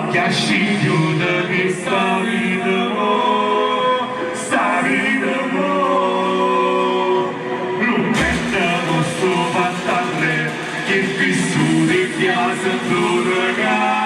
Chi ha scigliuto chesta vita mo, 'sta vita mo. Rumpettemo 'stu fatto a tre, chi è vissuto e chi ha sentuto ca.